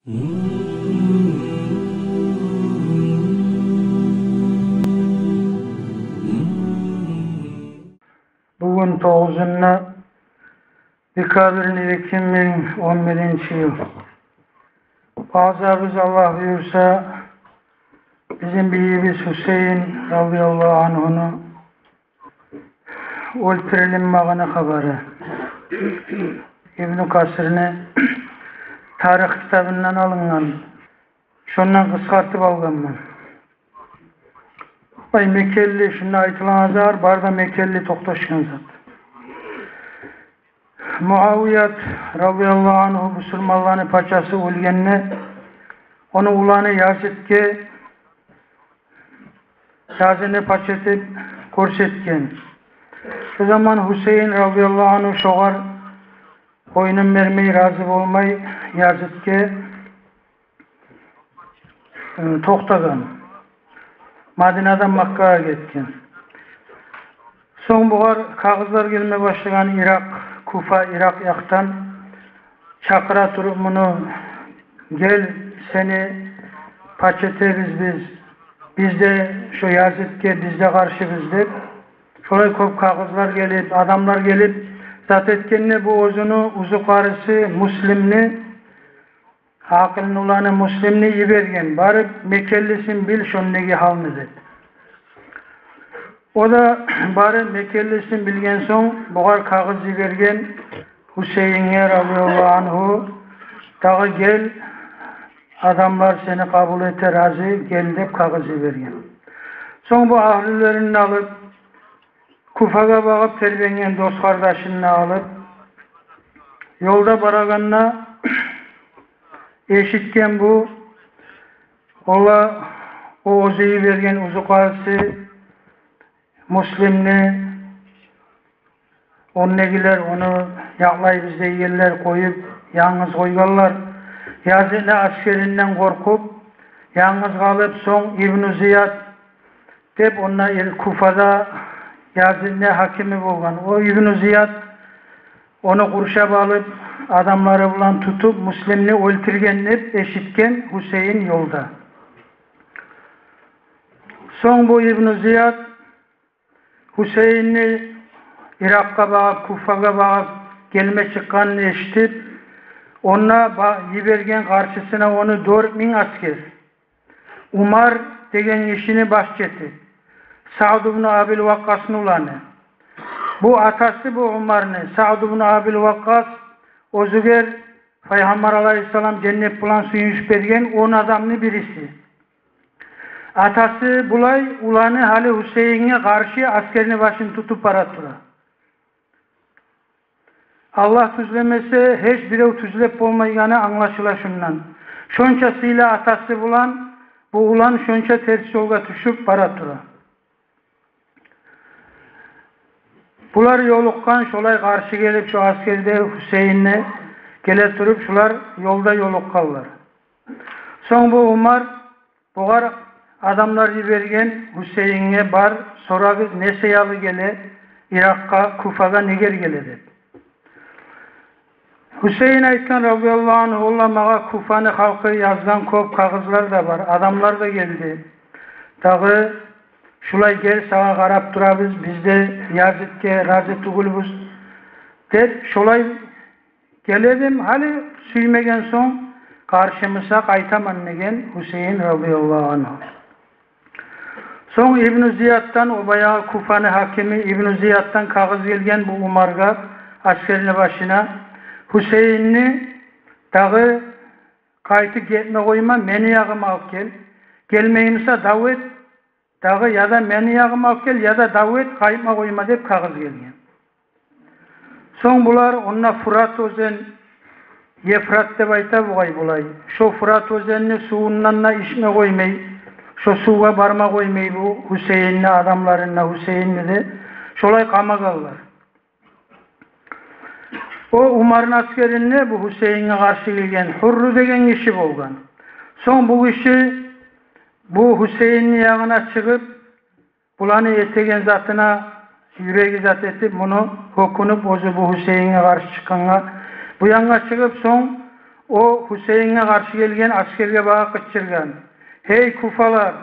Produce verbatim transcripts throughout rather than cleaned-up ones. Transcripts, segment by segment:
Бугюн тогъузунда декабрни эки минг он биринчи йыл. Бу азабыбыз, Аллагь буюрса, бизин бийибиз Гьусейин радияллагьу ангьуну оьлтюрюлмегени хабары. Ибну Касирни тарих китабындан алынгъан. Шондан къысгъартып алгъанман. Ай, мекенли, шунда айтылгъан зат бары да мекенли токъташгъан зат. Муавият радияллагьу ангьу, бусурманланы пачасы, оьлгенде, ону уланы Язитге Язитни пача этип гёрсетген. Шо заман Гьусейин радияллагьу ангьу шогъар бойнун бермей, рази болмай, Язитге э, токътагъан. Мадинадан Маккагъа гетген. Сонг бугъар кагъызлар гелме башлагъан Иракъ, Куфа, Иракъ якъдан чакъыра туруп муну: «Гел, сени пач этебиз биз. Биз де шо Язитге, биз де къаршыбыз», — деп. Шолай кёп кагъызлар гелип, адамлар гелип, зат этгенде, бу оьзюню узукъарысы Муслимни, Акъилни уланы Муслимни йиберген, барып мекенлисин бил шондагъы гьалны деп. О да барып мекенлисин билген сонг, бугъар кагъыз йиберген Гьусейинге радияллагьу ангьу: «Дагъы гел, адамлар сени къабул эте, рази, гел», — деп кагъыз йиберген. Сонг бу агьлюлерин алып, Куфагъа багъып, тербенген дос-къардашын да алып, ёлда барагъанда эшитген бу, ола, о оьзю йиберген узукъарысы Муслимни, ондагъылар ону якълайбыз дегенлер къоюп, янгыз къойгъанлар. Язитни асгеринден къоркъуп, янгыз къалып, сонг Ибну Зияд деп, онда эл Куфада Язитни гьакими болгъан. О Ибну Зияд ону къуршап алып, адамлары булан тутуп, Муслимни оьлтюрген деп эшитген Гьусейин ёлда. Сонг бу Ибну Зияд Гьусейинни Иракъгъа багъып, Куфагъа багъып гелме чыкъгъанын эшитип, онда ба-, йиберген къаршысына ону дёрт минг асгер. Умар деген гишини башчы этип, Саъд ибну Абил Вакъкъасны уланы. Бу атасы бу Умарны, Саъд ибну Абил Вакъкъас, оьзюгер Пайхаммар алайгьиссалам женнет булан сююнч берген он адамны бириси. Атасы булай, уланы гьали Гьусейинге къаршы асгерни башын тутуп бара тура. Аллагь тюзлемесе, гьеч бирев тюзлеп болмайгъаны англашыла шундан. Шонча сыйлы атасы булан бу улан шонча терс ёлгъа тюшюп бара тура. Булар ёлукъгъан, шолай къаршы гелип, шо асгерде Гьусейинге геле туруп, шулар ёлда ёлукъгъанлар. Сонг бу Умар бугъар адамлар йиберген: «Гьусейинге бар, сорагъыз, не саялы геле Иракъгъа, Куфагъа негер геле?» — деп. Гьусейин айтгъан, радияллагьу ангьу: «Валлагь, магъа Куфаны халкъы язгъан кёп кагъызлар да бар, адамлар да гелди. Дагъы шулай гел, сагъа къарап турабыз, биз де Язитге рази тюгюлбюз», — деп, шолай геле эдим, гьали сюймеген сонг, къаршымыса къайтаман деген Гьусейин, радияллагьу ангьу. Сонг Ибну Зияддан, о баягъы Куфаны гьакими Ибну Зияддан кагъыз гелген бу Умаргъа, асгерни башына: «Гьусейинни дагъы къайтып гетме къойма, мени ягъыма алып гел. Гелмей буса, дав эт дагъы, яда мени ягъыма алып гел, яда дав эт, къайтма къойма», — деп кагъыз гелген. Сонг булар, онда Фурат оьзен, Евфрат деп айта бугъай булай, шо Фурат оьзенни сувундан да ичме къоймай, шо сувгъа барма къоймай бу Гьусейинни адамларын да, Гьусейинни де, шолай къамагъанлар. О Умарны асгеринде бу Гьусейинге къаршы гелген Гьурру деген гиши болгъан. Сонг бу гиши бу Гьусейинни ягъына чыгъып, буланы этеген затына юреги зат этип, муну гьёкюнюп, оьзю бу Гьусейинге къаршы чыкъгъангъа, бу янгъа чыгъып, сонг О Гьусейинге къаршы гелген асгерге багъып къычыргъан: «Гьей куфалар,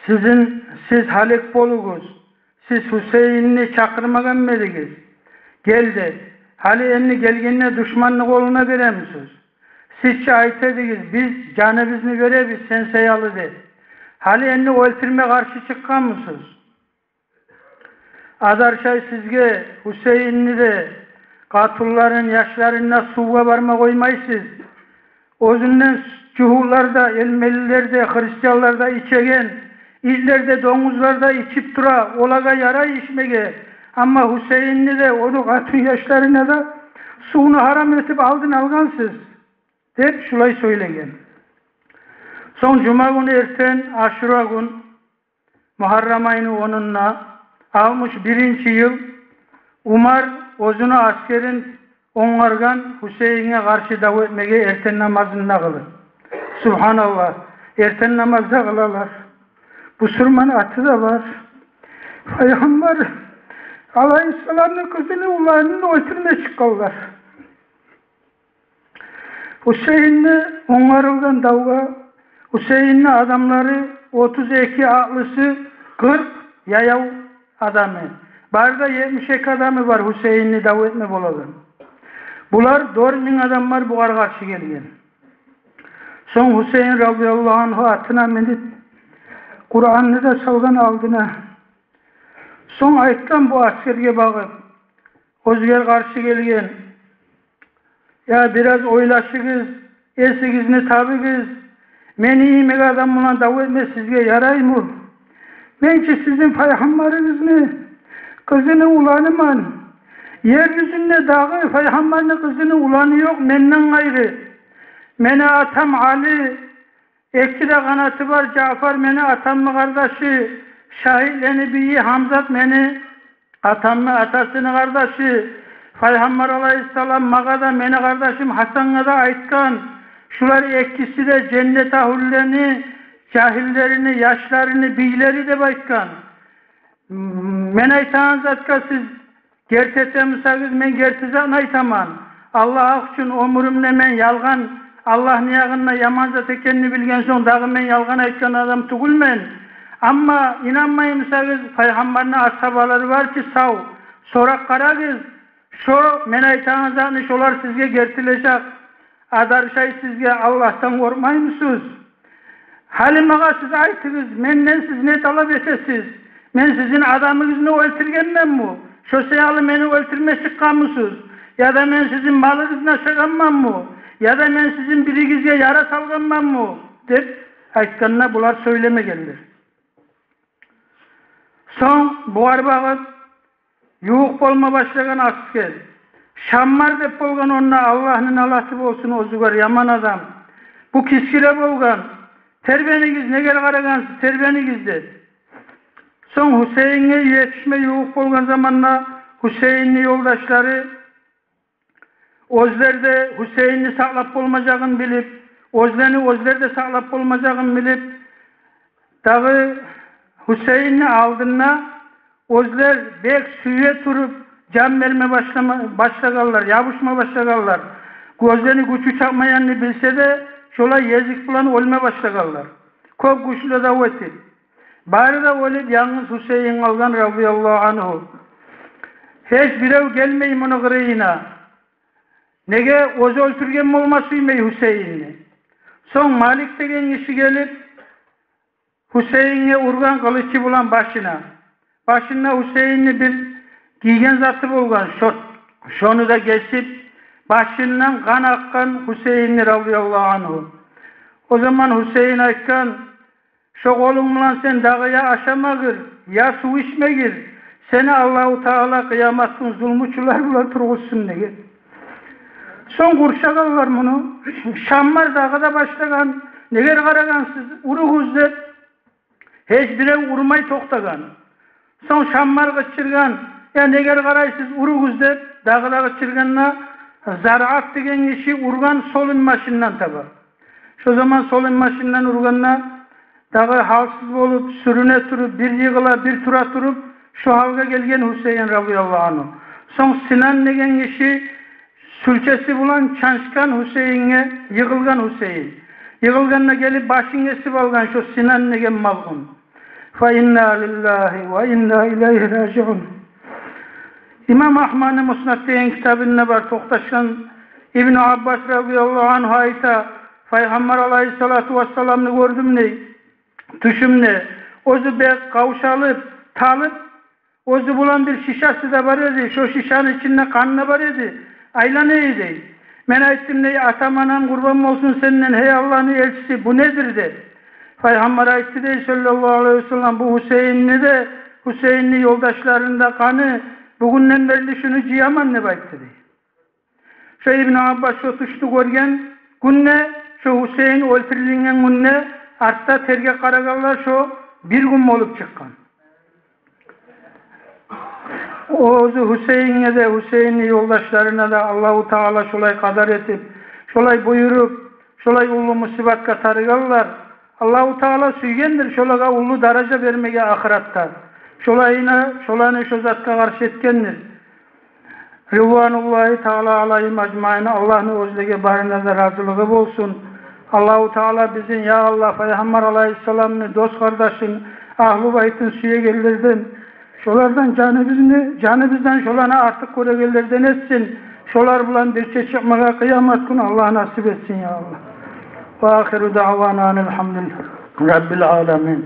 сизин, сиз гьалек болугъуз. Сиз Гьусейинни чакъырмагъанмы эдигиз? Гел деп. Гьали энни гелгенде душманны къолуна беремисиз? Сиз чи айта эдигиз: биз жаныбызны беребиз сен саялы деп. Гьали энни оьлтюрме къаршы чыкъгъанмысыз? Адаршай сизге, Гьусейинни де, къатунларын, яшларын да сувгъа барма къоймайсыз. Оьзюнден жугьутлар да, элмелилер де, христианлар да ичеген, итлер де, донгузлар да ичип тура, олагъа ярай ичмеге. Амма Гьусейинни де, ону къатын-яшларына да сувну гьарам этип алдын алгъансыз», — деп шулай сёйлеген. Сонг жума гюню эртен, Ашура гюн, Мугьаррам айны онунда, алтмыш биринчи йыл, Умар оьзюню асгерин онгаргъан Гьусейинге къаршы дав этмеге эртен намазын да къылып. Субгьаналлагь, эртен намаз да къылалар. Бусурман аты да бар. Пайгъамбар алайгьиссаламны къызыны, уланын оьлтюрме чыкъгъанлар. Гьусейинни онгарылгъан давгъа Гьусейинни адамлары, отуз эки атлысы, къыркъ яяв адамы. Бары да етмиш эки адамы бар Гьусейинни дав этме болагъан. Булар, дёрт минг адам бар бугъар къаршы гелген. Сонг Гьусейин радияллагьу ангьу атына минип, Къуранны да салгъан алдына. Сонг айтгъан бу асгерге багъып, оьзюгер къаршы гелген: «Я, бираз ойлашыгъыз, эсигизни табыгъыз. Мени йимик адам булан дав этме сизге яраймы? Мен чи сизин пайгъамбарыгъызны къызыны уланыман. Ер юзюнде дагъы пайгъамбарны къызыны уланы ёкъ менден къайры. Мени атам Али, эки де къанаты бар Жаъфар мени атамны къардашы, шагьитлени бийи Гьамзат мени атамны атасыны къардашы. Пайгъамбар алайгьиссалам магъа да, мени къардашым Гьасангъа да айтгъан: шулар экиси де женнет агьлюлени жагьиллерини, яшларыны бийлери деп айтгъан. Мен айтагъан затгъа сиз герти этемисагъыз, мен герти затны айтаман. Аллагь гьакъ учун, оьмюрюмде мен ялгъан, Аллагьны ягъында яман зат экенни билген сонг, дагъы мен ялгъан айтгъан адам тюгюлмен. Амма инанмаймысагъыз, пайгъамбарны асгьабалары бар чы сав, сорап къарагъыз. Шо мен айтагъан затны шолар сизге гертилежек. Адаршай сизге, Аллагьдан къоркъмаймысыз? Гьали магъа сиз айтыгъыз, менден сиз не талап этесиз? Мен сизин адамыгъызны оьлтюргенменми? Шо саялы мени оьлтюрме чыкъгъанмысыз? Яда мен сизин малыгъызны ашагъанманмы? Яда мен сизин биригизге яра салгъанманмы?» — деп айтгъанда, булар сёйлемегенлер. Сонг бугъар багъып ювукъ болма башлагъан асгер. Шаммар деп болгъан онда, Аллагьны налаты болсун оьзюгер, яман адам. Бу кисгире болгъан. «Тербенигиз, негер къарагъансыз, тербенигиз», — деди. Сонг Гьусейинге етишме ювукъ болгъан заманда Гьусейинни ёлдашлары оьзлер де Гьусейинни сакълап болмажагъын билип, оьзлени оьзлер де сакълап болмажагъын билип, дагъы Гьусейинни алдында оьзлер бек сюе туруп, жан берме башлама-, башлагъанлар, ябушма башлагъанлар. Оьзлени гючю чатмайгъанны билсе де, шолай език булан оьлме башлагъанлар. Кёп гючлю дав этип. Бары да оьлюп, янгыз Гьусейин къалгъан, радияллагьу ангьу. Гьеч бирев гелмей муну къырыйына. Неге, оьзю оьлтюрген болма сюймей Гьусейинни. Сонг Малик деген гиши гелип, Гьусейинге ургъан къылычы булан башына. Башында Гьусейинни бир гийген заты болгъан, шо-, шону да гесип, башындан къан акъгъан Гьусейинни, радияллагьу ангьу. О заман Гьусейин айтгъан: «Шо къолунг булан сен дагъы я ашама гир, я сув ичме гир. Сени Аллагьу Таала къыямат гюн зулмучулар булан тургъузсун», — деген. Сонг къуршагъанлар муну. Шаммар дагъы да башлагъан: «Негер къарагъансыз, уругъуз», — деп. Гьеч бирев урмай токътагъан. Сонг Шаммар къычыргъан: «Я, негер къарайсыз, уругъуз», — деп, дагъы да къычыргъанда, Заръат деген гиши ургъан сол инбашындан таба. Шо заман сол инбашындан ургъанда, дагъы гьалсыз болуп, сюрюне туруп, бир йыгъыла, бир тура туруп, шо гьалгъа гелген Гьусейин, радияллагьу ангьу. Сонг Синан деген гиши кюлчеси булан чанчгъан Гьусейинге, йыгъылгъан Гьусейин. Йыгъылгъанда гелип башын гесип алгъан шо Синан деген малъун. Фа инна лиллагьи ва инна илайгьи ражиун. Имам Агьмадны «Муснад» деген китабында бар, токъташгъан. Ибну Аббас радияллагьу ангьу айта: «Пайхаммар алайгьиссалату вассаламны гёрдюм, – дей, – тюшюмде. Оьзю бек къавшалып, талып, оьзю булан бир шишасы да бар эди, шо шишаны ичинде къан да бар эди, айлана эди, – дей. – Мен айтдым, – дей, – атам-анам къурбан болсун сенден, гьей Аллагьны элчиси, бу недир?» – деп. Пайхаммар айтды, дей, саллаллагьу алайгьи васаллам: «Бу Гьусейинни де, Гьусейинни ёлдашларыны да къаны, бугюнден берли шуну жыяман», – деп айтды, дей. Шо Ибну Аббас шо тюшню гёрген гюнде, шо Гьусейин оьлтюрюлген гюнде артда тергеп къарагъанлар, шо бир гюн болуп чыкъгъан. Оьзю Гьусейинге де, Гьусейинни ёлдашларына да Аллагьу Таала шолай къадар этип, шолай буюруп, шолай уллу мусибатгъа тарыгъанлар. Аллагьу Таала сюйгендир шолагъа уллу даража бермеге ахыратда. Шолайына, шоланы шо затгъа къаршы этгендир. Ривануллагьи таала алайгьим ажмаин. Аллагьны оьзлеге барына да разилиги болсун. Аллагьу Таала бизин, я Аллагь, Пайхаммар алайгьиссаламны дос-къардашын, агьлу байтын сюегенлерден, шолардан жаныбызны, жаныбыздан шоланы артыкъ гёрегенлерден этсин. Шолар булан бирче чыкъмагъа къыямат гюн Аллагь насип этсин, я Аллагь. Ва ахиру даъвана анил гьамдулиллагьи раббил аламин.